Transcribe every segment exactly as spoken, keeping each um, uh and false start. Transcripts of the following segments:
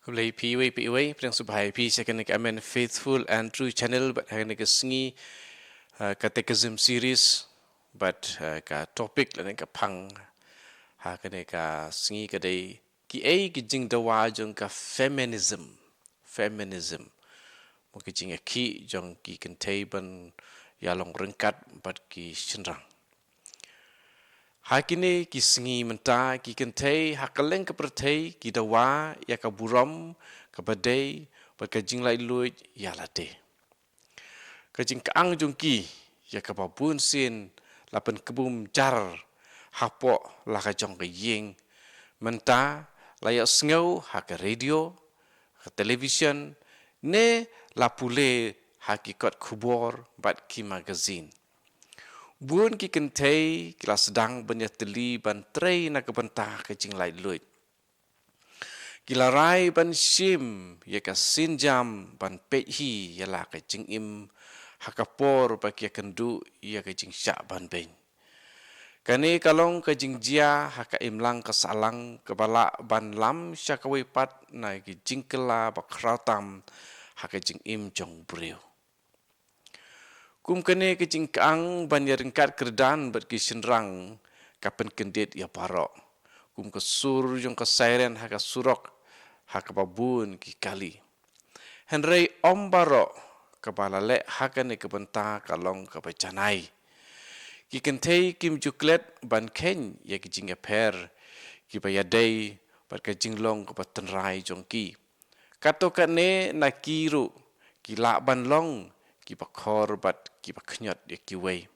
Khublei phi iwei pa iwei, pdiang sngewbha ïa phi sha kane ka Amen Faithful and True Channel, bad ha kane ka sngi, uh, Catechism Series, bad, uh, ka topic lane ka phang ha kane ka sngi ka dei, kiei ki jingdawa jong ka feminism. Feminism. Mo, ki jingïakhih jong ki kynthei ban ïalong ryngkat bad ki shynrang. Ha kine ki sngi mynta, ki kynthei ha kylleng ka pyrthei ki dawa ïa ka burom, ka badei, bad ka jinglaitluid ïa lade. Ka jingkyang jong ki ïa kaba bun sien la pynkbum jar hapoh la ka jong ka ïing. Mynta la ïohsngew ha ka radio, ha ka television, ne la pule ha ki kot khubor bad ki magazine. Bun ki kynthei ki la sdang ban ïatylli ban trei na ka bynta ka jinglaitluid. Ki la rai ban shim ïa ka sienjam ban peit hi ïa la ka jingim ha ka por ba ki ïakynduh ïa ka jingshah banbeiñ. Kane ka long ka jingjia ha ka imlang ka sahlang kaba lah ban lam sha kawei pat na ki jingkylla bakhraw tam ha ka jingim jong u briew. Kum kane ka jingkyang ban ïaryngkat kyrdan bad ki shynrang ka pynkyndit ïa baroh, kum ka sur jong ka siren ha ka surok ha kaba bun ki kali. Hynrei ym baroh kaba la leh ha kane ka bynta ka long kaba janai. Ki kynthei kim ju klet ban kheiñ ïa ki jingïapher kiba ïadei bad ka jinglong kaba tynrai jong ki. Katto katne na ki ruh ki lah ban long kiba khor bad kiba khñiot ïa kiwei.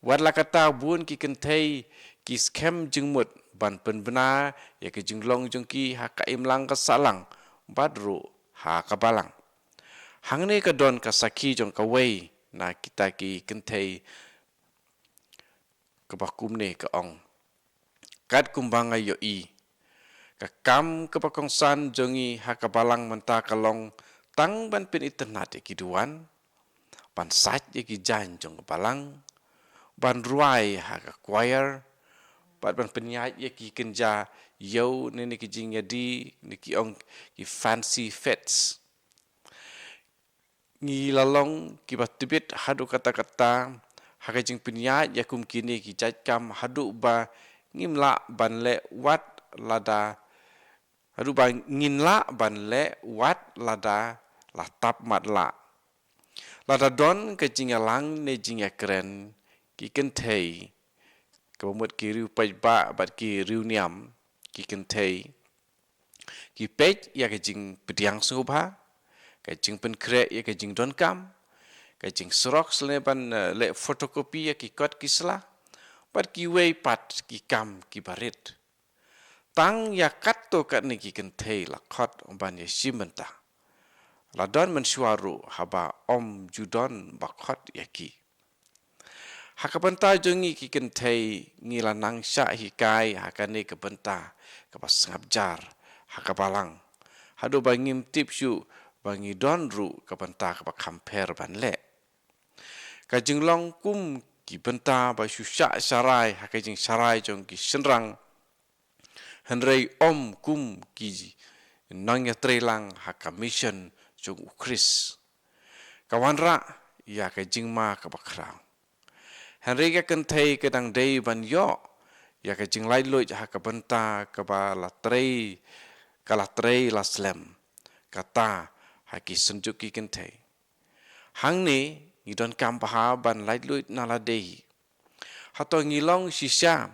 Wat la katta, bun ki kynthei ki skhem jingmut ban pynbna ïa ka jinglong jong ki ha ka imlang ka sahlang bad ruh ha ka balang. Hangne ka don ka sakhi jong kawei na kita ki kynthei kaba kumne ka ong: Katkum ba nga ïohi, ka kam kaba kongsan jong ngi ha ka balang mynta ka long tang ban pynitynnad ïa ki duwan, ban sait ïa ki jaiñ jong ka balang, ban rwai ha ka choir, bad ban pynïaid ïa ki kynja ïew ne, ne ki jingïadie, ne ki ong ki fancy fetes. Ngi la long kiba tbit haduh katta katta ha ka jingpynïaid ïa kum kine ki jait kam haduh ba ngim lah ban leh wat lada, haduh ba ngin lah ban leh wat lada la tap matlah. Lada don ka jingïalang ne jingïakren, ki kynthei, kaba mut ki riew paidbah bad ki riewniam, ki kynthei ki peit ïa ka jingpdiang sngewbha, ka jingpynkhreh ïa ka jingdonkam, ka jingsyrok sylne ban, eh, leh photocopy ïa ki kot ki sla, bad kiwei pat ki kam kiba rit. Tang ïa katto katne ki kynthei la khot ban ïashim bynta. La don mynshuwa ruh haba ym ju don ba khot ïa ki. Ha ka bynta jong ngi ki kynthei, ngi la nang shah hikai ha kane ka bynta kaba sngap jar ha ka balang, haduh ba ngim tip shuh ba ngi don ruh ka bynta kaba kham pher ban leh. Ka jinglong kum ki bynta ba shu shah sharai ha ka jingsharai jong ki shynrang, hynrei ym kum ki nongïatreilang ha ka mission jong U Khrist. Ka wanrah ïa ka jingma kaba khraw. Hynrei ka kynthei ka dang dei ban ïoh ïa ka jinglaitluid ha ka bynta kaba la trei, ka la trei la slem, kata ha ki synjuk ki kynthei. Hangne ngi donkam bha ban laitluid na lade hi. Hato ngi long shisha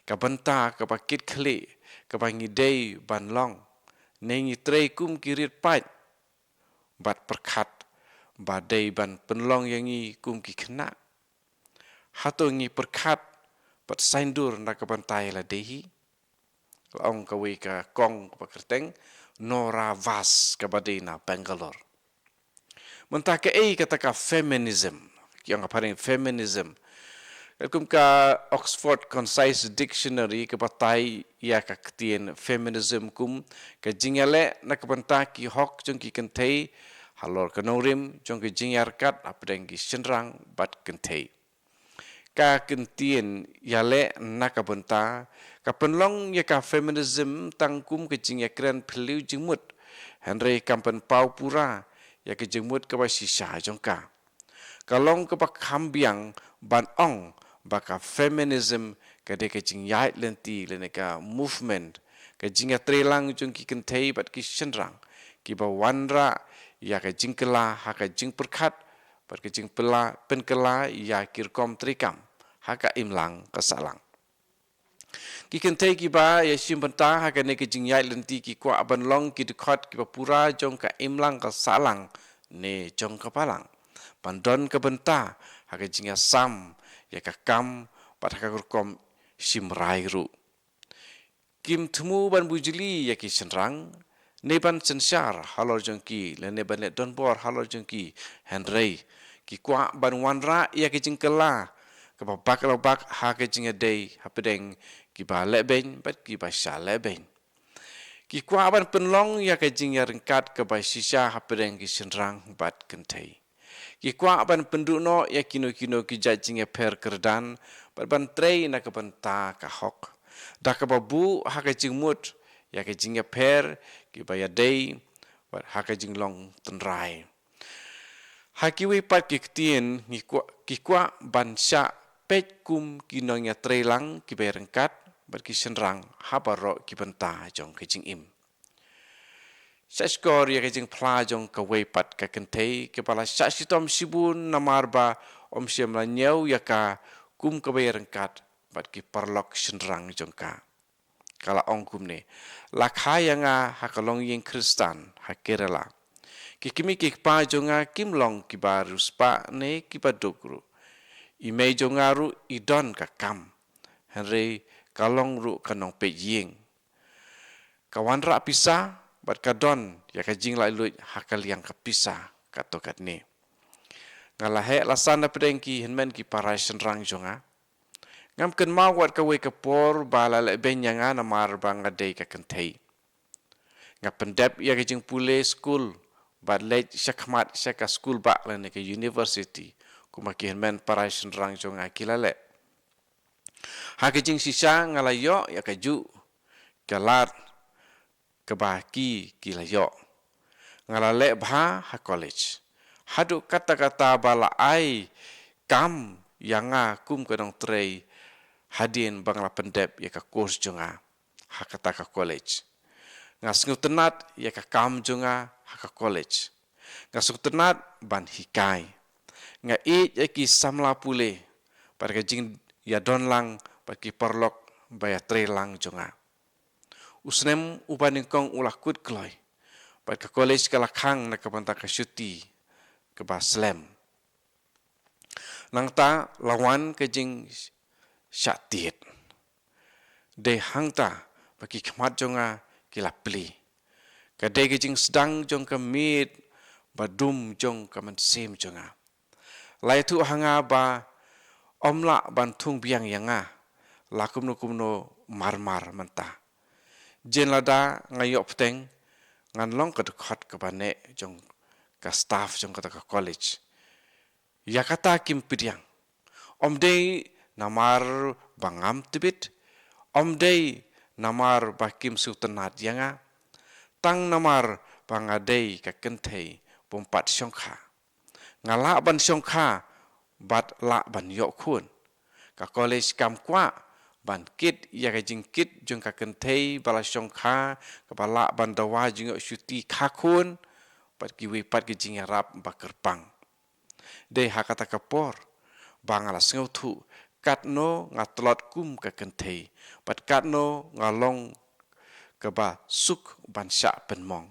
ka bynta kaba kit khlieh kaba ngi dei ban long, ne ngi trei kum ki riewpaid bad pyrkhat ba dei ban pynlong ïa ngi kum ki khynnah? Hato ngi pyrkhat bad saiñdur na ka bynta ïa lade hi? Ka ong kawei ka kong kaba kyrteng Nora Vass kaba dei na Bangalore. Mynta kaei kata ka feminism? Ki ong ha phareng feminism. Katkum ka Oxford Concise Dictionary ka batai ïa ka ktien feminism kum ka jingïaleh na ka bynta ki hok jong ki kynthei halor ka nongrim jong ka jingïaryngkat hapdeng ki shynrang bad kynthei. Ka ktien ïaleh na ka bynta ka pynlong ïa ka feminism tang kum ka jingïakren phylliew jingmut Hynrei kam pynpaw pura ïa ka jingmut kaba shisha jong ka. Ka long kaba kham biang ban ong ba ka feminism ka dei ka jingïaid lynti lane ka movement, ka jingïatreilang jong ki kynthei bad ki shynrang kiba wanrah ïa ka jingkylla ha ka jingpyrkhat bad ka jingpylla pynkylla ïa ki rukom treikam ha ka imlang ka sahlang. Ki kynthei kiba ïashim bynta ha kane ka jingïaid lynti ki kwah ban long ki dkhot kiba pura jong ka imlang ka sahlang ne jong ka balang, ban don ka bynta ha ka jingïasam ïa ka kam bad ha ka rukom shim rai ruh. Kim thmu ban bujli ïa ki shynrang ne ban synshar halor jong ki lane ban leh donbor halor jong ki, hynrei ki kwah ban wanrah ïa ka jingkylla kaba bak la bak ha ka jingïadei hapdeng kiba lehbeiñ bad kiba shah lehbeiñ. Ki kwah ban pynlong ïa ka jingïaryngkat kaba shisha hapdeng ki shynrang bad kynthei. Ki kwah ban pynduh noh ïa kino kino ki jait jingïapher kyrdan bad ban trei na ka bynta ka hok, da kaba buh ha ka jingmut ïa ka jingïapher kiba ïadei bad ha ka jinglong tynrai. Ha kiwei pat ki ktien ngi kwah, ki kwah ban shah peit kum ki nongïatreilang kiba ïaryngkat bad ki shynrang ha baroh ki bynta jong ka jingim. Shah shkor ïa ka jingphla jong kawei pat ka kynthei kaba la shah shitom shibun namar ba ym shym la ñiew ïa ka kum kaba ïaryngkat bad ki paralok shynrang jong ka. Ka la ong kumne: La kha ïa nga ha ka longïing Khristan ha Kerala. Ki kmie ki kpa jong nga kim long kiba riewspah ne kiba duk ruh. I mei jong nga ruh i don ka kam, hynrei ka long ruh ka nongpeit ïing. Ka wanrah pisa bad ka don ïa ka jinglaitluid ha ka liang ka pisa. Kato katne nga la heh la san hapdeng ki hynmen ki para shynrang jong nga. Ngam kynmaw wat kawei ka por ba la lehbeiñ ïa nga namar ba nga dei ka kynthei. Nga pyndep ïa ka jingpule skul bad leit shakhmat sha ka skul bah lane ka university kumba ki hynmen para shynrang jong nga ki la leh. Ha ka jingshisha nga la ïoh ïa kajuh ka lad kaba ki ki la ïoh. Nga la leh bha ha college haduh katta katta ba la ai kam ïa nga kum ka nongtrei hadien ba nga la pyndep ïa ka course jong nga ha kata ka college. Nga sngewtynnat ïa ka kam jong nga ha ka college. Nga sngewtynnat ban hikai. Nga ïeit ïa ki samla pule bad ka jingïadonlang bad ki paralok ba ïatreilang jong nga. U snem uba nyngkong u la kut kloi bad ka college ka la khang na ka bynta ka shuti kaba slem. Nangta la wan ka jingshah tied. Dei hangta ba ki khmat jong nga ki la plie. Ka dei ka jingsdang jong ka miet ba dum jong ka mynsiem jong nga. La ïathuh ha nga ba ym lah ban thung biang ïa nga la kumno kumno marmar mynta. Jin lada nga ïoh bteng ngan long ka dkhot kaba neh jong ka staff jong kata ka college. Ïa kata kim pdiang. Ym dei namar ba ngam tbit, ym dei namar ba kim sngewtynnat ïa nga, tang namar ba nga dei ka kynthei bym pat shongkha. Nga lah ban shongkha bad lah ban ïoh khun. Ka college kam kwah ban kit ïa ka jingkit jong ka kynthei ba la shongkha kaba lah ban dawa jingïoh shuti kha khun bad kiwei pat ki jingïarap ba kyrpang. Dei ha kata ka por ba nga la sngewthuh katno nga tlot kum ka kynthei bad katno nga long kaba suk ban shah pynmong.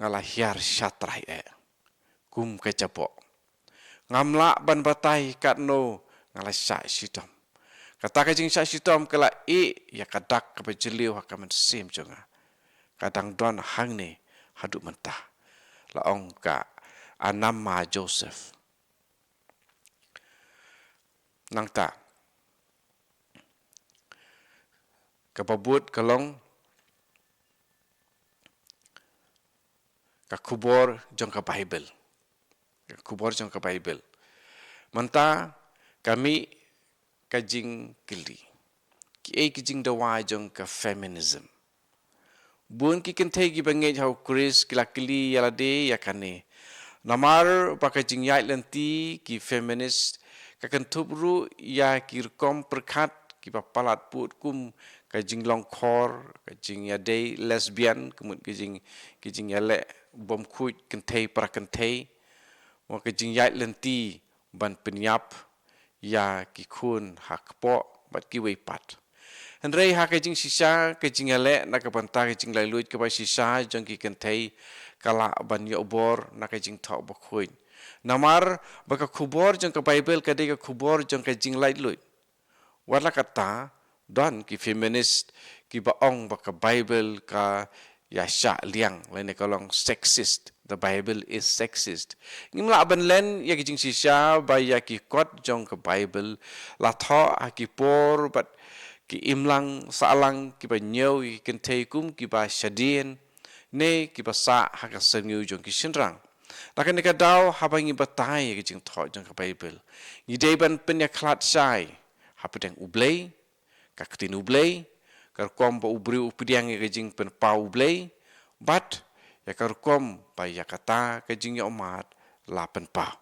Nga la hiar shatrai eh kum ka jaboh. Ngam lah ban batai katno nga la shah shitom. Kata ka jingshah shitom ka la ïeh ïa ka dak kaba jylliew ha ka mynsiem jong nga. Ka dang don hangne haduh mynta, la ong ka Anama Joseph. Nangta kaba bud ka long ka khubor jong ka Bible. Ka khubor jong ka Bible. Mynta ka mih ka jingkylli, kiei ki jingdawa jong ka feminism? Bun ki kynthei kiba ngeit ha u Khrist ki la kylli ïa lade ïa kane. Namar ba ka jingïaid lynti ki feminist ka kynthup ruh ïa ki rukom pyrkhat kiba palat pud kum ka jinglong khor, ka jingïadei lesbian, ka mut ka jing, ka jingïaleh bym khuid kynthei para kynthei, mo ka jingïaid lynti ban pynïap ïa ki khun ha kpoh bad kiwei pat. Hynrei ha ka jingshisha ka jingïaleh na ka bynta ka jinglaitluid kaba shisha jong ki kynthei ka lah ban ïoh bor na ka Jingthoh Bakhuid. Namar ba ka khubor jong ka Baibl ka dei ka khubor jong ka jinglaitluid. Wat la katta, don ki feminist kiba ong ba ka Baibl ka ïashah liang, lane ka long sexist. The Bible is sexist. Ngim lah ban len ïa ki jingshisha ba ïa ki kot jong ka Baibl la thoh ha ki por bad ki imlang sahlang kiba ñiew ïa ki kynthei kum kiba shadien ne kiba sah ha ka syrngiew jong ki shynrang. Na kane ka daw, haba ngi batai ïa ki jingthoh jong ka Baibl, ngi dei ban pynïakhlad shai hapdeng U Blei, ka ktien U Blei, ka rukom ba u briew u pdiang ïa ka jingpynpaw U Blei, bad ïa ka rukom ba ïa kata ka jingïohmad la pynpaw.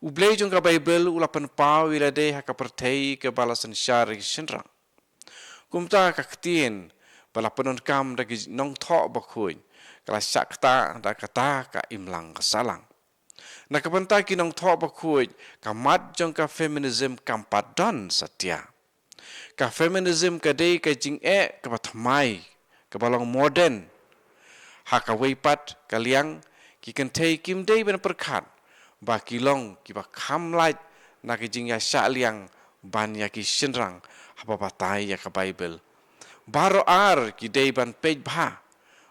U Blei jong ka Baibl u la pynpaw ïa lade ha ka pyrthei kaba la synshar ïa ki shynrang. Kumta ka ktien ba la pyndonkam da ki nongthoh bakhuid ka la shah ktah da kata ka imlang ka sahlang. Na ka bynta ki nongthoh bakhuid, ka mat jong ka feminism kam pat don satia. Ka feminism ka dei ka jingeh kaba thymmai, kaba long modern. Ha kawei pat ka liang, ki kynthei kim dei ban pyrkhat ba ki long kiba kham lait na ka jingïashah liang ban ïa ki shynrang haba batai ïa ka Baibl. Baroh ar ki dei ban peit bha,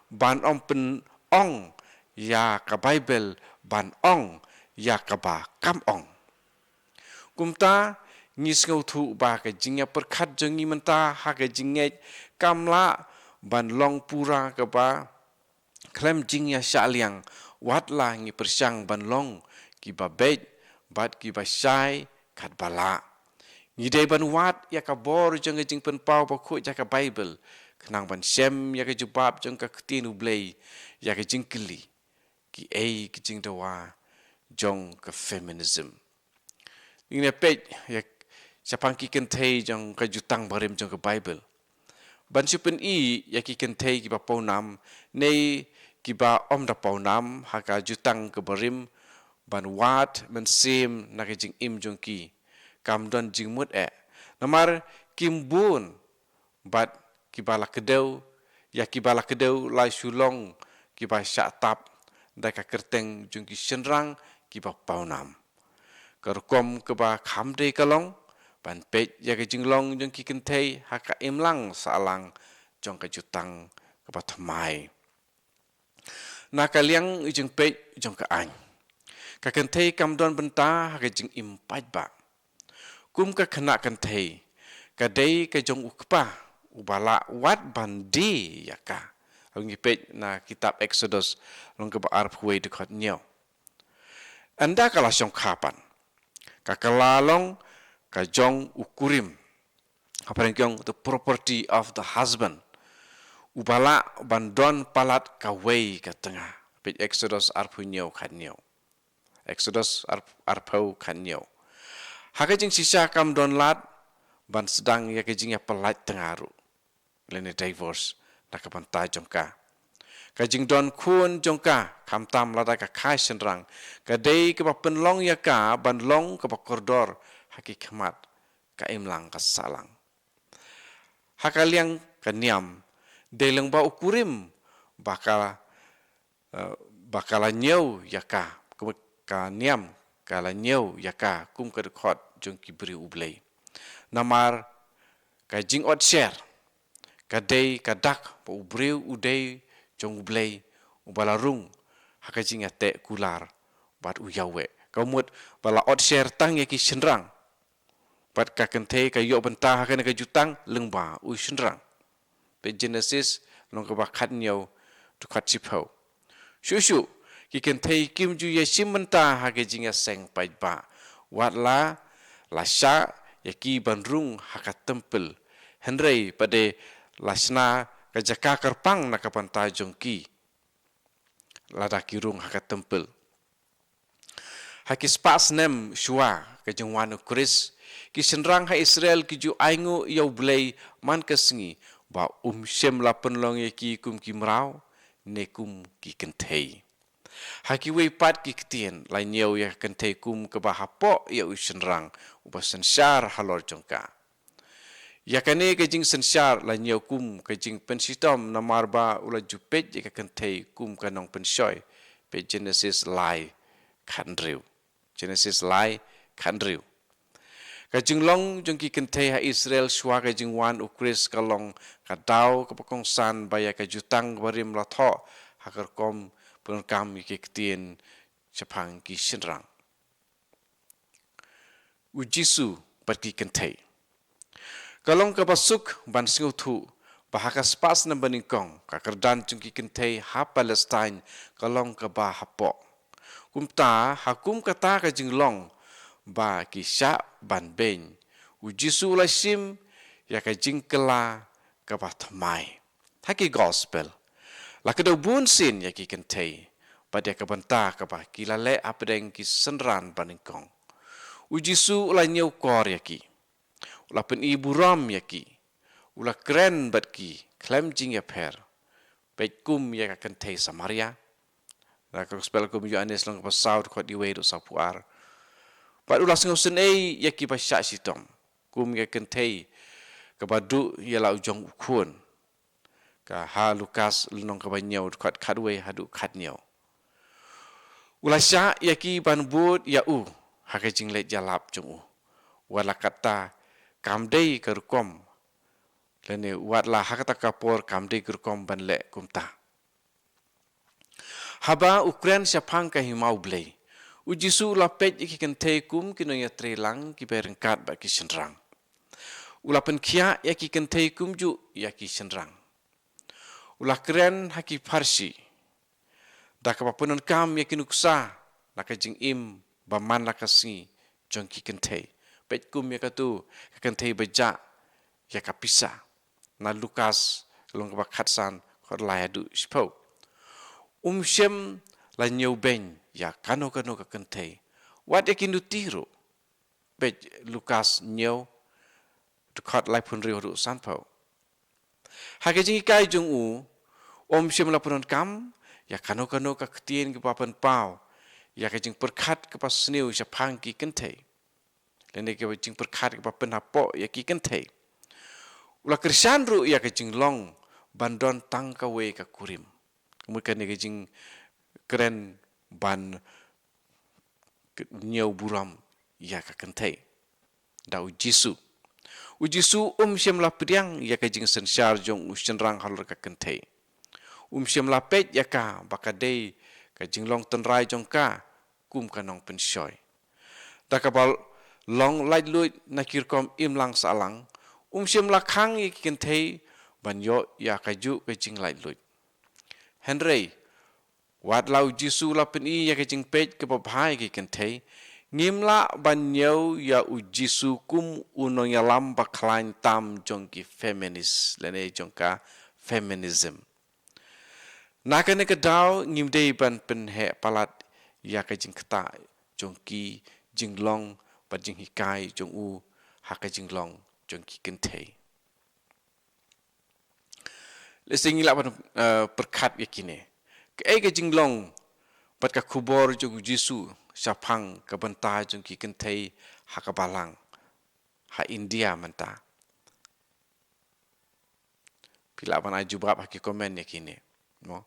ban ym pynong ïa ka Baibl, ban ong ïa kaba kam ong. Kumta, ngi sngewthuh ba ka jingïapyrkhat jong ngi mynta ha ka jingngeit kam lah ban long pura kaba khlem jingïashah liang, wat la ngi pyrshang ban long kiba beit bad kiba shai katba lah. Ngi dei ban wad ïa ka bor jong ka jingpynpaw bakhuid jong ka Baibl, khnang ban shem ïa ka jubab jong ka ktien U Blei ïa ka jingkylli, kiei ki jingdawa jong ka feminism. Ngin ïa peit ïa shaphang ki kynthei jong ka Jutang Barim jong ka Baibl. Ban shu pyni ïa ki kynthei kiba pawnam ne kiba ym da pawnam ha ka Jutang ka Barim, ban wad mynsiem na ka jingim jong ki, kam don jingmut eh. Namar kim bun bad kiba la kdew, ïa kiba la kdew la shu long kiba shah tap da ka kyrteng jong ki shynrang kiba pawnam. Ka rukom kaba kham dei ka long ban peit ïa ka jinglong jong ki kynthei ha ka imlang sahlang jong ka Jutang kaba thymmai. Na ka liang jingpeit jong ka aiñ, ka kynthei kam don bynta ha ka jingim paidbah. Kum ka khynnah kynthei, ka dei ka jong u kpa uba lah wad ban die ïa ka. Ngi peit na kitab Exodus lynnong kaba arphew wei, dkhot hynñiew. Ynda ka la shongkha pat, ka kylla long ka jong u kurim. Hapdeng ki ong the property of the husband. Uba lah ban don palat kawei ka tnga. Peit Exodus arphew hynñiew, khathynñiew. Exodus ar-, arphew, khathynñiew. Ha ka jingshisha kam don lad ban sdang ïa ka jingïapyllait tnga ruh, lane divorce, na ka bynta jong ka. Ka jingdon khun jong ka, khamtam lada ka kha shynrang, ka dei kaba pynlong ïa ka ban long kaba kordor ha ki khmat ka imlang ka sahlang. Ha ka liang ka niam, dei lyngba u kurim ba ka, eh, ba ka la ñiew ïa ka, ka niam ka la ñiew ïa ka kum ka dkhot jong ki briew U Blei. Namar ka jingotsher ka dei ka dak ba u briew u dei jong U Blei, uba la rung ha ka jingïateh kular bad u Yahweh. Ka mut ba la otsher tang ïa ki shynrang. Bad ka kynthei ka ïoh bynta ha kane ka jutang lyngba u shynrang. Peit Genesis lynnong kaba khathynñiew, dkhot shiphew. Shuh shuh, ki kynthei kim ju ïashim bynta ha ka jingïaseng paidbah, wat la la shah ïa ki ban rung ha ka templ. Hynrei pat de la shna ka jaka kyrpang na ka bynta jong ki lada ki rung ha ka templ. Ha ki spah snem shuwa ka jingwan u Khrist, ki shynrang ha Israel ki ju ainguh ïa U Blei man ka sngi ba um shym la pynlong ïa ki kum ki mraw ne kum ki kynthei. Ha kiwei pat ki ktien la ñiew ïa ka kynthei kum kaba hapoh ïa u shynrang uba synshar halor jong ka. Ïa kane ka jingsynshar la ñiew kum ka jingpynshitom namar ba u la ju peit ïa ka kynthei kum ka nongpynshoi. Peit Genesis lai khathynriew. Genesis lai khathynriew. Ka jinglong jong ki kynthei ha Israel shuwa ka jingwan u Khrist ka long ka daw kaba kongsan ba ïa ka jutang barim la thoh ha ka rukom pyndonkam ïa ki ktien shaphang ki shynrang. U Jisu bad ki kynthei. Ka long kaba suk ban sngewthuh ba ha ka spah snem banyngkong ka kyrdan jong ki kynthei ha Palestine ka long kaba hapoh. Kumta ha kum kata ka jinglong ba ki shah ban beiñ, u Jisu u la shim ïa ka jingkylla kaba thymmai. Ha ki gospel la kdew bun sien ïa ki kynthei bad ïa ka bynta kaba ki la leh hapdeng ki synran banyngkong. U Jisu u la ñiewkor ïa ki, u la pyni burom ïa ki, u la kren bad ki khlem jingïapher. Peit kum ïa ka kynthei Samaria. Na ka gospel kum Ïoannis lynnong kaba saw dkhot wei haduh sawphew ar. Bad u la sngewsynei ïa kiba shah shitom, kum ïa ka kynthei kaba duh ïa la u jong u khun. Ka ha Lukas lynnong kaba hynñiew dkhot khatwei haduh khathynñiew. U la shah ïa ki ban bud ïa u ha ka jingleit ïalap jong u. Wat la katta kam dei ka rukom, lane wat la ha kata ka por kam dei ka rukom ban leh kumta. Haba u kren shaphang ka hima U Blei, u Jisu u la peit ïa ki kynthei kum ki nongïatreilang kiba ryngkat bad ki shynrang. U la pynkhiah ïa ki kynthei kumjuh ïa ki shynrang. U la kren ha ki pharshi da kaba pyndonkam ïa ki nuksa na ka jingim ba man la ka sngi jong ki kynthei. Peit kum ïa katu ka kynthei ba jah ïa ka pisa. Na Lukas lynnong kaba khatsan dkhot lai haduh shiphew. Um shym la ñiewbeiñ ïa kano kano ka kynthei, wat ïa ki nuti ruh. Peit Lukas hynñiew dkhot laiphew hynriew haduh sanphew. Ha ka jinghikai jong u, um shym la pyndonkam ïa kano kano ka ktien kaba pynpaw ïa ka jingpyrkhat kaba sniew shaphang ki kynthei, lane ka jingpyrkhat kaba pynhapoh ïa ki kynthei. U la kyrshan ruh ïa ka jinglong ban don tang kawei ka kurim. Ka mut kane ka jingkren ban ñiew burom ïa ka kynthei da u Jisu. U Jisu um shym la pdiang ïa ka jingsynshar jong u shynrang halor ka kynthei. Um shym la peit ïa ka ba ka dei ka jinglong tynrai jong ka kum ka nongpynshoi. Da kaba long laitluid na ki rukom imlang sahlang, um shym la khang ïa ki kynthei ban ïoh ïa kajuh ka jinglaitluid. Hynrei wat la u Jisu u la pyni ïa ka jingpeit kaba bha ïa ki kynthei, ngim lah ban ñiew ïa u Jisu kum u nongïalam ba khlaiñ tam jong ki feminist lane jong ka feminism. Na kane ka daw ngim dei ban pynheh palat ïa ka jingktah jong ki jinglong bad jinghikai jong u ha ka jinglong jong ki kynthei. Lehse ngi lah ban, eh, pyrkhat ïa kine. Kaei ka jinglong bad ka khubor jong u Jisu shaphang ka bynta jong ki kynthei ha ka balang ha India mynta? Phi lah ban ai jubab ha ki comment ïa kine. Mo.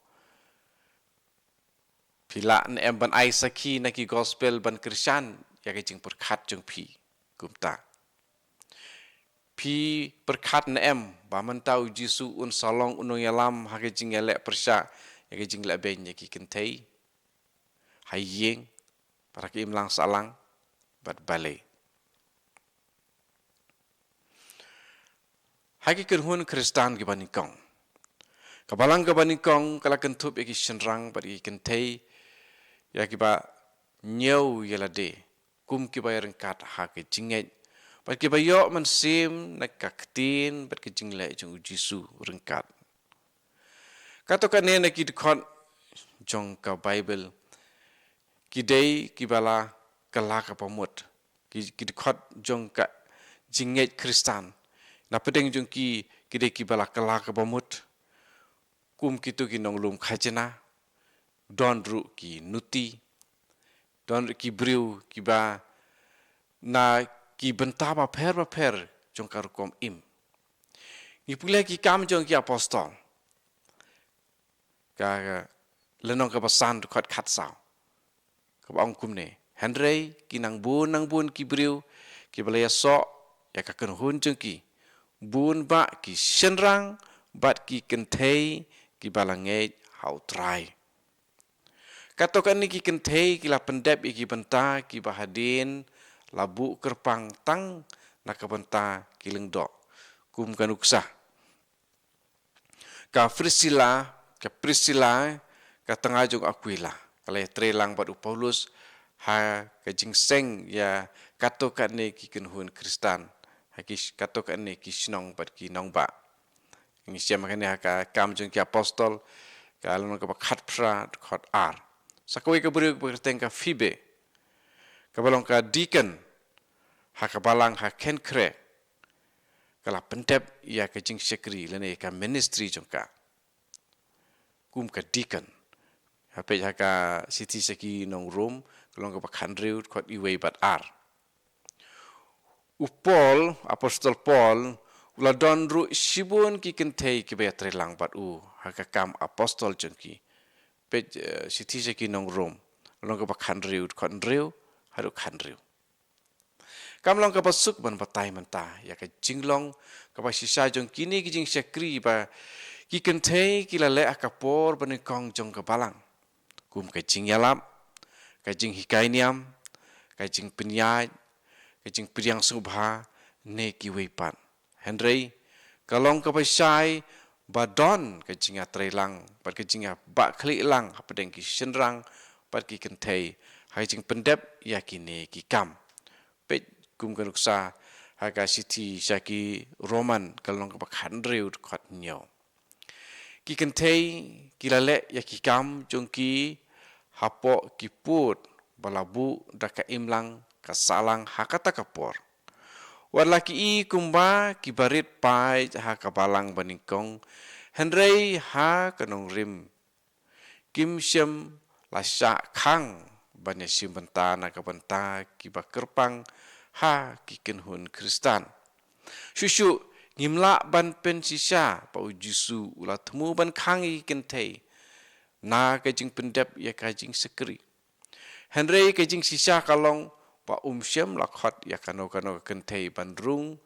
Phi lah ne em ban ai sakhi na ki gospel ban kyrshan ïa ka jingpyrkhat jong phi kumta? Phi pyrkhat ne em ba mynta u Jisu un sa long u nongïalam ha ka jingïaleh pyrshah ïa ka jingleh beiñ ïa ki kynthei ha ïing, bad ha ka imlang sahlang, bad balei? Ha ki kynhun Khristan kiba nyngkong, ka balang kaba nyngkong ka la kynthup ïa ki shynrang bad ïa ki kynthei, ïa kiba ñiew ïa lade kum kiba ïaryngkat ha ka jingngeit bad kiba ïoh mynsiem na ka ktien bad ka jingleh jong u Jisu ryngkat. Katto katne na ki dkhot jong ka Baibl ki dei kiba la kylla kaba mut. Ki, ki dkhot jong ka jingngeit Khristan na pdeng jong ki, ki dei kiba la kylla kaba mut. Kum kito ki nonglum khajna, don ruh ki nuti, don ruh ki briew kiba na ki bynta bapher bapher jong ka rukom im. Ngi pule ki Kam jong ki Apostol, ka, ka lynnong kaba san, dkhot khatsaw, kaba ong kumne: Hynrei ki nang bun nang bun ki briew kiba la ïasoh ïa ka kynhun jong ki, bun bah ki shynrang bad ki kynthei kiba la ngeit ha U Trai. Katto katne ki kynthei ki la pyndep ïa ki bynta kiba hadien la buh kyrpang tang na ka bynta ki lyngdoh. Kum ka nuksa, ka Priscilla, ka Priscilla, ka tnga jong u Aquila, ka la ïatreilang bad u Paulus ha ka jingseng ïa katto katne ki kynhun Khristan, ha ki sh-, katto katne ki shnong bad ki nongbah. Ngi shem ha kane ha ka Kam jong ki Apostol, ka lynnong kaba khatphra, dkhot ar. Sa kawei ka briew kaba kyrteng ka Phoebe, kaba long ka deacon ha ka balang ha Kenkhre, ka la pyndep ïa ka jingshakri lane ka ministry jong ka kum ka deacon. Ha peit ha ka shithi sha ki nong Rom, ka lynnong kaba khathynriew, dkhot uwei bad ar. U Paul, Apostol Paul, u la don ruh shibun ki kynthei kiba ïatreilang bad u ha ka kam apostol jong ki. Peit, eh, shithi sha ki nong Rom, lynnong kaba khathynriew, dkhot hynriew haduh khathynriew. Kam long kaba suk ban batai mynta ïa ka jinglong kaba shisha jong kine ki jingshakri ba ki kynthei ki la leh ha ka por banyngkong jong ka balang, kum ka jingïalap, ka jinghikai niam, ka jingpynïaid, ka jingpdiang sngewbha, ne kiwei pat. Hynrei ka long kaba shai ba don ka jingïatreilang bad ka jingïabahkhlieh lang hapdeng ki shynrang bad ki kynthei ha ka jingpyndep ïa kine ki kam. Peit kum ka nuksa ha ka shithi sha ki Roman, ka lynnong kaba khathynriew, dkhot hynñiew. Ki kynthei ki la leh ïa ki kam jong ki hapoh ki pud ba la buh da ka imlang ka sahlang ha kata ka por. Wat la ki i kumba kiba rit paid ha ka balang banyngkong, hynrei ha ka nongrim kim shym la shah khang ban ïashim bynta na ka bynta kiba kyrpang ha ki kynhun Khristan. Shuh shuh ngim lah ban pynshisha ba U Jisu u la thmu ban khang ïa ki kynthei na ka jingpyndep ïa ka jingshakri. Hynrei ka jingshisha ka long ba um shym la khot ïa kano kano ka kynthei ban rung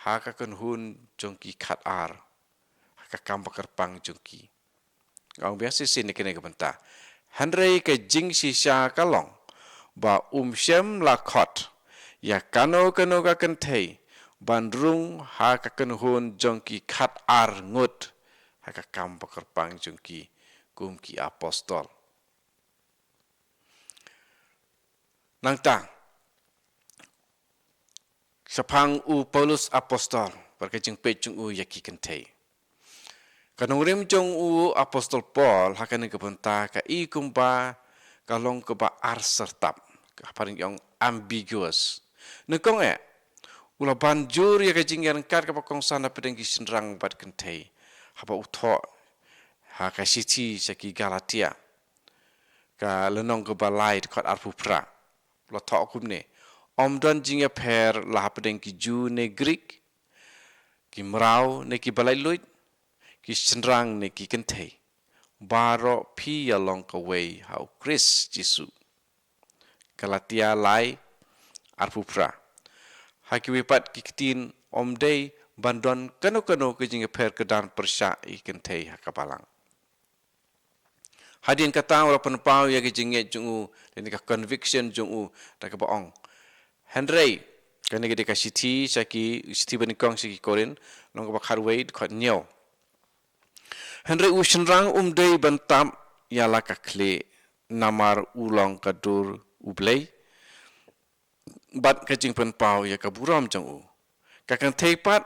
ha ka kynhun jong ki khatar ha ka kam ba kyrpang jong ki. Nga ong biang shisien na kane ka bynta. Hynrei ka jingshisha ka long ba um shym la khot ïa kano kano ka kynthei ban rung ha ka kynhun jong ki khatar ngut ha ka kam ba kyrpang jong ki kum ki apostol. Nangta shaphang u Paulus apostol bad ka jingpeit jong u ïa ki kynthei. Ka nongrim jong u Apostol Paul ha kane ka bynta ka i kumba ka long kaba ar syrtap, ka phareng ong ambiguous. Nyngkong eh u la ban jur ïa ka jingïaryngkat kaba kongsan hapdeng ki shynrang bad kynthei haba u thoh ha ka shithi sha ki Galatia, ka lynnong kaba lai, dkhot arphew phra. La thoh kumne: Ym don jingïapher la hapdeng ki Jiw ne Grik, ki mraw ne kiba laitluid, ki shynrang ne ki kynthei, baroh phi ïalong kawei ha U Khrist Jisu. Galatia lai, arphew phra. Ha kiwei pat ki ktien ym dei ban don kano kano ka jingïapher kyrdan pyrshah ïa ki kynthei ha ka balang. Hadien kata u la pynpaw ïa ka jingngeit jong u, lane ka conviction jong u, da kaba ong: Hynrei, kane ka dei ka shithi sha ki, shithi banyngkong sha ki Korinth, lynnong kaba khatwei, dkhot hynñiew. Hynrei u shynrang um dei ban tap ïa la ka khlieh, namar u long ka dur U Blei bad ka jingpynpaw ïa ka burom jong u. Ka kynthei pat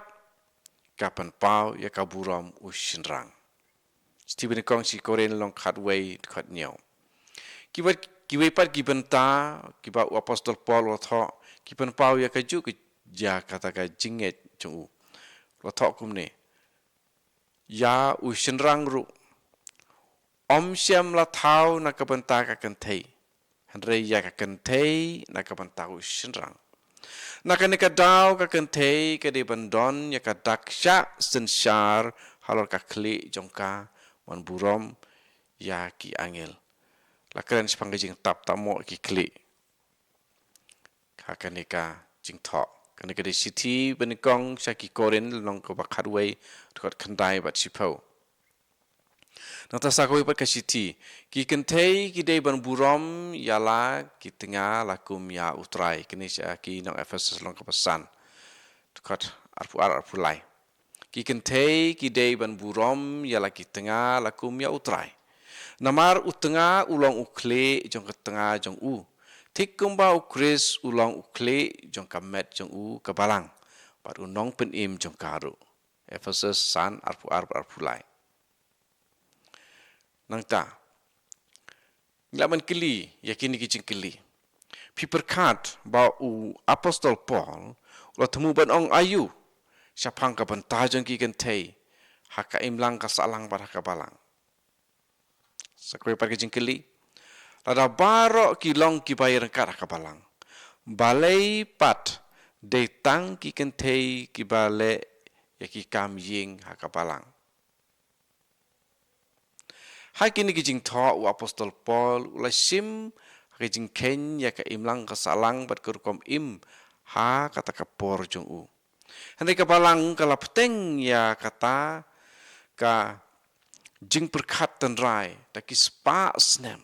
ka pynpaw ïa ka burom u shynrang. Shithi ba nyngkong sha ki Korinth lynnong khatwei, dkhot hynñiew. Kiwei, kiwei pat ki bynta kiba u apostol Paul u la thoh ki pynpaw ïa kajuh ka, ïa kata ka jingngeit jong u. U la thoh kumne: Ïa u shynrang ruh ym shym la thaw na ka bynta ka kynthei, hynrei ïa ka kynthei na ka bynta u shynrang. Na kane ka daw ka kynthei ka dei ban don ïa ka dak shah synshar halor ka khlieh jong ka ban burom ïa ki angel. La kren shaphang ka jingtap tap mo ki khlieh ha kane ka jingthoh. Kane ka dei shithi ba nyngkong sha ki Korinth lynnong kaba khatwei, dkhot khyndai bad shiphew. Nangta sa kawei pat ka shithi: Ki kynthei ki dei ban burom ïa la ki tnga la kum ïa U Trai. Kine sha ki nong Ephesus lynnong kaba san, dkhot arphew ar, arphew lai. Ki kynthei ki dei ban burom ïa la ki tnga la kum ïa U Trai. Namar u tnga u long u khlieh jong ka tnga jong u, thik kumba U Khrist u long u khlieh jong ka met jong u, ka balang, bad u nongpynim jong ka ruh. Ephesus san, arphew ar bad arphew lai. Nangta ngi lah ban kylli ïa kine ki jingkylli. Phi pyrkhat ba u apostol Paul u la thmu ban ong aïu shaphang ka bynta jong ki kynthei ha ka imlang ka sahlang bad ha ka balang? Sa kawei pat ka jingkylli: Lada baroh ki long kiba ïaryngkat ha ka balang, balei pat dei tang ki kynthei kiba leh ïa ki kam ïing ha ka balang? Ha kine ki jingthoh u apostol Paul u la shim ha ka jingkheiñ ïa ka imlang ka sahlang bad ka rukom im ha kata ka por jong u. Hynrei ka balang ka la bteng ïa kata ka jingpyrkhat tynrai da ki spah snem,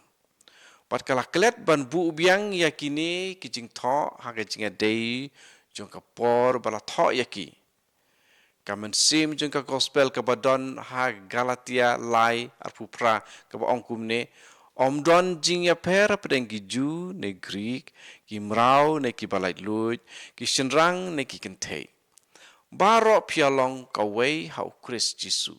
bad ka la klet ban buh biang ïa kine ki jingthoh ha ka jingïadei jong ka por ba la thoh ïa ki. Ka mynsiem jong ka gospel kaba don ha Galatia lai, arphew phra, kaba ong kumne: Ym don jingïapher hapdeng ki Jiw ne Grik, ki mraw ne kiba laitluid, ki shynrang ne ki kynthei. Baroh phi ïa long kawei ha U Khrist Jisu.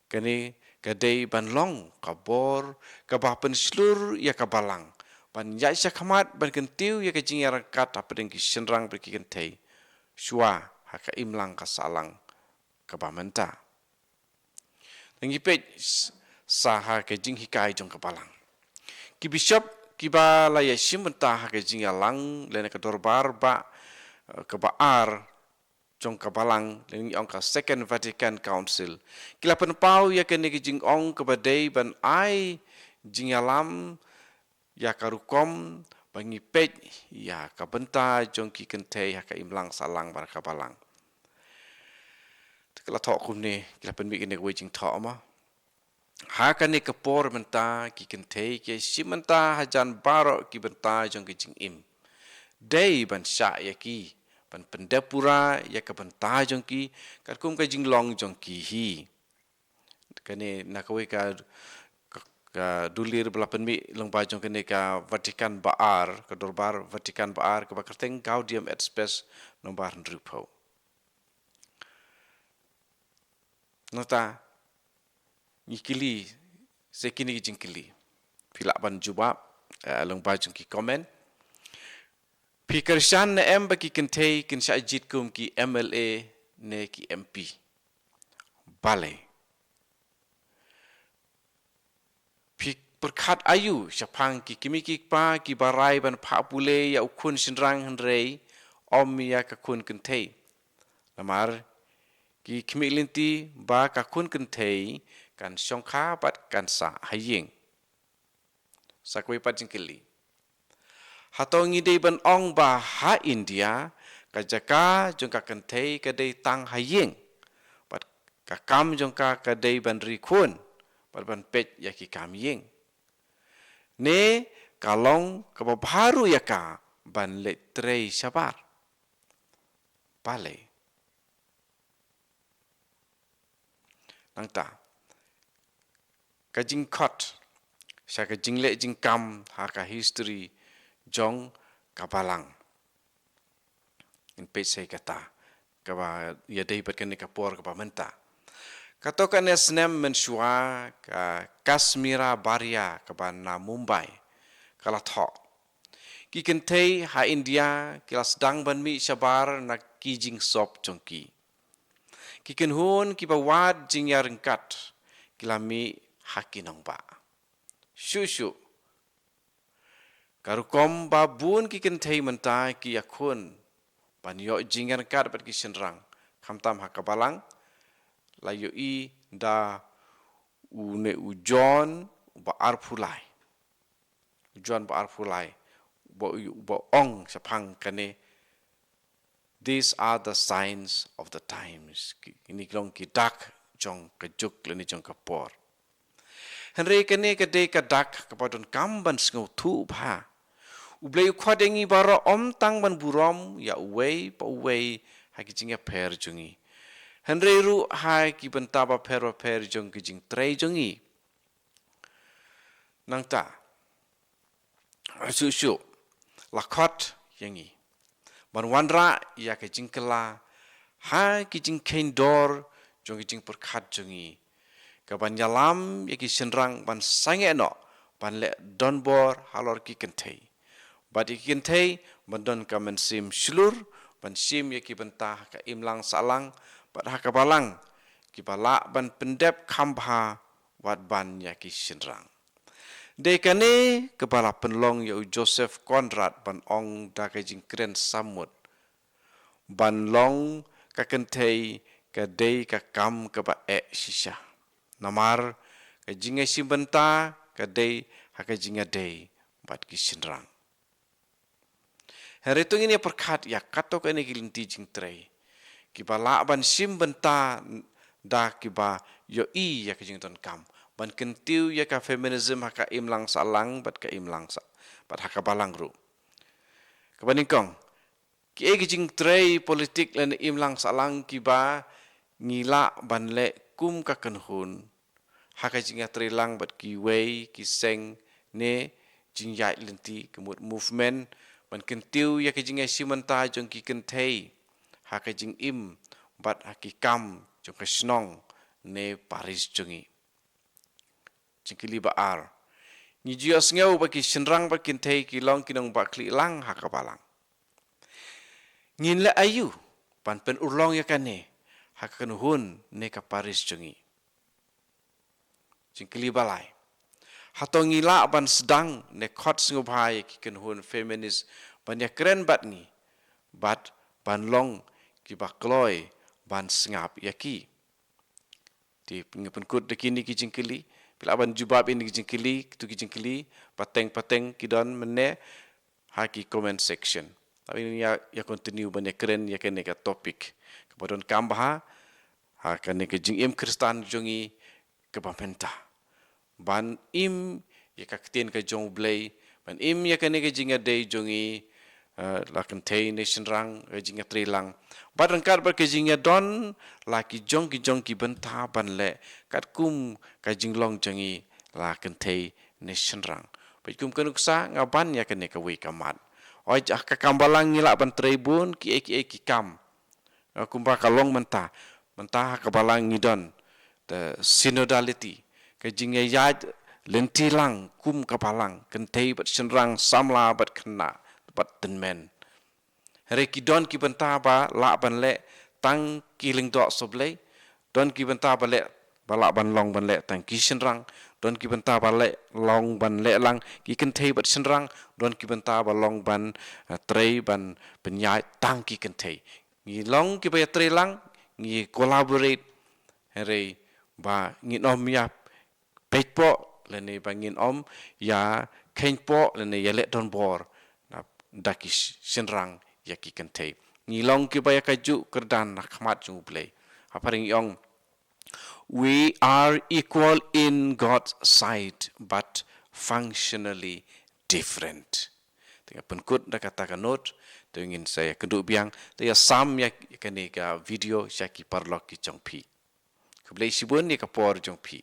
Kane ka dei ban long ka bor kaba pynshlur ïa ka balang ban ïaid shakhmat ban kyntiew ïa ka jingïaryngkat hapdeng ki shynrang bad ki kynthei shuwa ha ka imlang ka sahlang kaba mynta. Ngi peit s-, sa ha ka jinghikai jong ka balang. Ki bishop kiba la ïashim bynta ha ka jingïalang lane ka dorbar ba, eh, kaba ar jong ka balang, lane ngi ong ka Second Vatican Council, ki la pynpaw ïa kane ka jingong kaba dei ban ai jingïalam ïa ka rukom ba ngi peit ïa ka bynta jong ki kynthei ha ka imlang sahlang bad ka balang. Te ki la thoh kumne, ki la pynmih kane kawei jingthoh mo. Ha kane ka por mynta ki kynthei ki ïashim bynta hajan baroh ki bynta jong ki jingim. Dei ban shah ïa ki, ban pyndep pura ïa ka bynta jong ki katkum ka jinglong jong ki hi. Kane na kawei ka, ka, ka dulir ba la pynmih lyngba jong kane ka Vatican ba ar, ka dorbar Vatican ba ar, kaba kyrteng Gaudium et Spes nombar hynriew phew. Nangta ngi kylli sa kine ki jingkylli. Phi lah ban jubab, eh, lyngba jong ki comment. Phi kyrshan ne em ba ki kynthei kin shah jied kum ki M L A ne ki M P? Balei? Phi pyrkhat aïu shaphang ki kmie ki kpa kiba rai ban phah pule ïa u khun shynrang hynrei ym ïa ka khun kynthei? Namar ki khmih lynti ba ka khun kynthei kan shongkha bad kan sah ha ïing. Sa kawei pat jingkylli. Hato ngi dei ban ong ba ha India ka jaka jong ka kynthei ka dei tang ha ïing, bad ka kam jong ka ka dei ban ri khun bad ban peit ïa ki kam ïing? Ne ka long kaba bha ruh ïa ka ban leit trei shabar? Balei? Nangta ka jingkhot sha ka jingleh jingkam ha ka history jong ka balang. Ngin peit sa kata kaba ïadei bad kane ka por kaba mynta. Kato kane snem mynshuwa ka Kashmira Barrier kaba na Mumbai ka la thoh. Ki kynthei ha India ki la sdang ban mih shabar na ki jingsop jong ki. Ki kynhun kiba wad jingïaryngkat ki la mih ha ki nongbah. Shuh shuh, ka rukom ba bun ki kynthei mynta ki ïakhun ban ïoh jingïaryngkat bad ki shynrang, khamtam ha ka balang, la ïohi da une u John uba arphew lai. U John ba arphew lai, uba, uba ong shaphang kane, "These are the signs of the times." Ki, kine ki long ki dak jong ka juk lane jong ka por. Hynrei kane ka dei ka dak kaba donkam ban sngewthuh bha. U Blei u khot ïa ngi baroh ym tang ban burom ïa uwei pa uwei ha ki jingïapher jong ngi, hynrei ruh ha ki bynta bapher bapher jong ki jingtrei jong ngi. Nangta, shuh shuh, la khot ïa ngi ban wanrah ïa ka jingkylla ha ki jingkheiñ dor jong ki jingpyrkhat jong ngi, kaban ïalam ïa ki shynrang ban sangeh noh ban leh donbor halor ki kynthei. Bad ïa ki kynthei ban don ka mynsiem shlur ban shim ïa ki bynta ha ka imlang sahlang bad ha ka balang, kiba lah ban pyndep kham bha wat ban ïa ki shynrang. Dei kane kaba la pynlong ïa u Joseph Conrad ban ong da ka jingkren sammut, ban long ka kynthei ka dei ka kam kaba eh shisha. Namar ka jingïashim bynta ka dei ha ka jingïadei bad ki shynrang. Hynrei to ngin ïa pyrkhat ïa kato kane ki lynti jingtrei kiba lah ban shim bynta da kiba ïohi ïa ka jingdonkam ban kyntiew ïa ka feminism ha ka imlang sahlang bad ka imlang sa, bad ha ka balang ruh. Kaba nyngkong, kiei ki jingtrei politik lane imlang sahlang kiba ngi lah ban leh kum ka kynhun ha ka jingïatreilang bad kiwei ki seng ne jingïaid lynti, ka mut movement, ban kyntiew ïa ka jingïashim bynta jong ki kynthei ha ka jingim bad ha ki kam jong ka shnong ne parish jong ngi? Jingkylli ba ar, ngi ju ïohsngew ba ki shynrang bad kynthei ki long ki nongbah khlieh lang ha ka balang. Ngin leh aïu ban pynurlong ïa kane ha ka kynhun ne ka parish jong ngi? Jingkylli ba lai, hato ngi lah ban sdang ne khot sngewbha ïa ki kynhun feminist ban ïakren bad ngi bad ban long kiba kloi ban sngap ïa ki? Te ngi pynkut da kine ki jingkylli. Phi lah ban jubab ïa kine ki jingkylli, kitu ki jingkylli pateng pateng ki don mynne ha ki comment section. Te ngin ïa, ïa continue ban ïakren ïa kane ka topic kaba donkam bha ha kane ka jingim Khristan jong ngi kaba mynta, ban im ïa ka ktien ka jong U Blei, ban im ïa kane ka jingïadei jong ngi, eh, la kynthei ne shynrang, ka jingïatreilang. Bad ryngkat bad ka jingïadon la ki jong ki jong ki bynta ban leh katkum ka jinglong jong ngi la kynthei ne shynrang. Bad kum ka nuksa nga ban ïa kane kawei ka mat. Oi, ha ka kam balang ngi lah ban trei bun kiei kiei ki kam. Nga kumba ka long mynta, mynta ha ka balang ngi don the synodality, ka jingïaid lynti lang kum ka balang, kynthei bad shynrang, samla bad khynnah bad tymmen. Hynrei ki don ki bynta ba lah ban leh tang ki lyngdoh sohblei, don ki bynta ba leh, ba lah ban long ban leh tang ki shynrang, don ki bynta ba leh, long ban leh lang ki kynthei bad shynrang, don ki bynta ba long ban, eh, trei ban pynïaid tang ki kynthei. Ngi long kiba ïatreilang, ngi collaborate, hynrei ba ngin ym ïa peit poh lane ba ngin ym ïa kheiñ poh lane ïa leh donbor na, da ki sh-, shynrang ïa ki kynthei. Ngi long kiba ïa kajuh kyrdan na khmat jong U Blei. Ha phareng ngi ong, "We are equal in God's sight, but functionally different." Te nga pynkut da kata ka note, te ngin sa ïakynduh biang, te ïasam ïa kane ka video sha ki paralok ki jong phi. Khublei shibun ïa ka por jong phi.